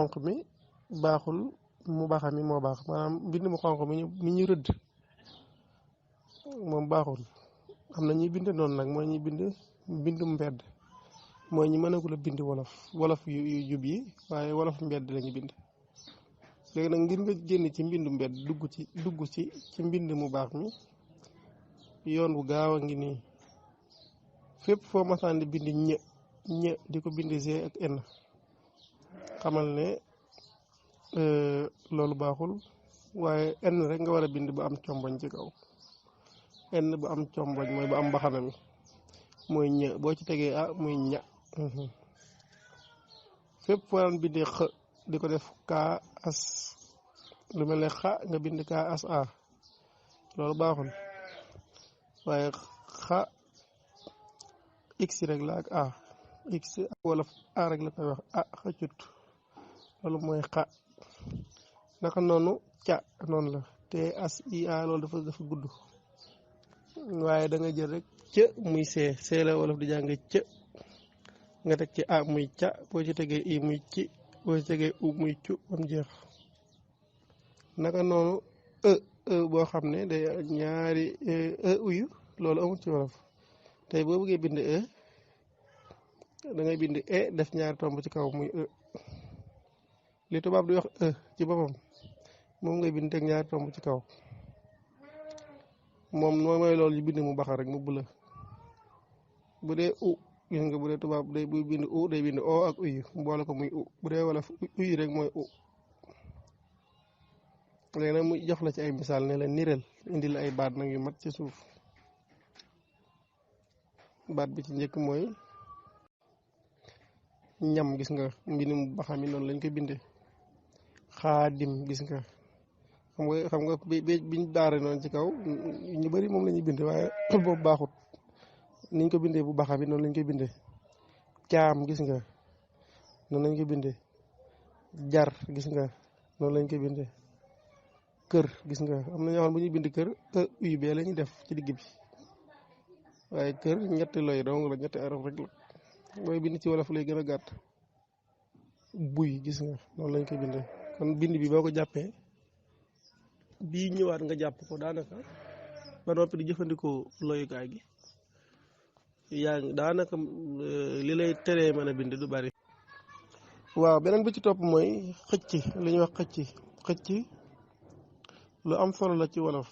xonq mi baaxul mu baxa mi moo baax maanaam mbind mu xonq mi ñu rëdd moom baaxul. am na ñuy bind noonu nag mooy ñuy bind mbindum mbedd mooy ñi mënagul a bind wolof yu jub yi waaye wolof mbedd lañu bind. léegi nag ngir nga génn ci mbindu mbedd dugg ci mbind mu baax mi yoon bu gaaw a ngi nii. fépp foo masaan di bind ñë di ko bind g ak n xamal ne loolu baaxul waaye n rek nga war a bind bu am comboñ ci kaw. n bu am comboñ mooy bu am mbaxana mi mooy ñë boo ci tegee a muy ña. fépp foo daan bindee x di ko def kaa as lu mel ne xa nga bind kaa as a loolu baaxul waaye xa x rek la ak a x ak wolof a rek la koy wax a xëccut loolu mooy xa. naka noonu ca noonu la te as i a loolu dafa gudd waaye da nga jël rek ca muy see la wolof di jànge ca nga teg ci a muy ca boo ci tegee i muy ci boo ci tegee u muy cu bam jeex. naka noonu boo xam ne day ñaari uyu loolu amul ci wolof tey boo bëggee bind da ngay bind def ñaari tomb ci kaw muy li tubaab di wax ci boppam moom ngay bind teg ñaari tomb ci kaw moom mooy loolu ñu bind mu baxa rek mu bula. bu dee gis nga bu dee tubaab day buy bind day bind o ak uyu mboole ko muy bu dee wolof uyu rek mooy léegi nag mu jox la ci ay misaal ne la niral indi la ay baat nag yu mat ci suuf. baat bi ci njëkk mooy ñam gis nga mbindum baxa mi noonu lañ koy bindee. xaadim gis nga xam nga biñ daare noonu ci kaw ñu bari moom la ñuy bind waaye boobu baaxut niñ ko bindee bu baxa bi noonu lañ koy bindee. caam gis nga noonu lañ koy bindee. jar gis nga noonu lañ koy bindee. kër gis nga am na ñoo xam bu ñuy bind kër uyu bee la ñuy def ci digg bi waaye kër ñetti loy dong la ñetti araf rek la mooy bind ci wolof lay gën a gàtt. buy gis nga noonu lañ koy bindee kon bind bi boo ko jàppee bii ñëwaat nga jàpp ko daanaka ba noppi di jëfandikoo loyukaay gi yaa ngi daanaka li lay teree mën a bind du bari. waaw beneen bi ci topp mooy xëcc li ñuy wax xëcc lu am solo la ci wolof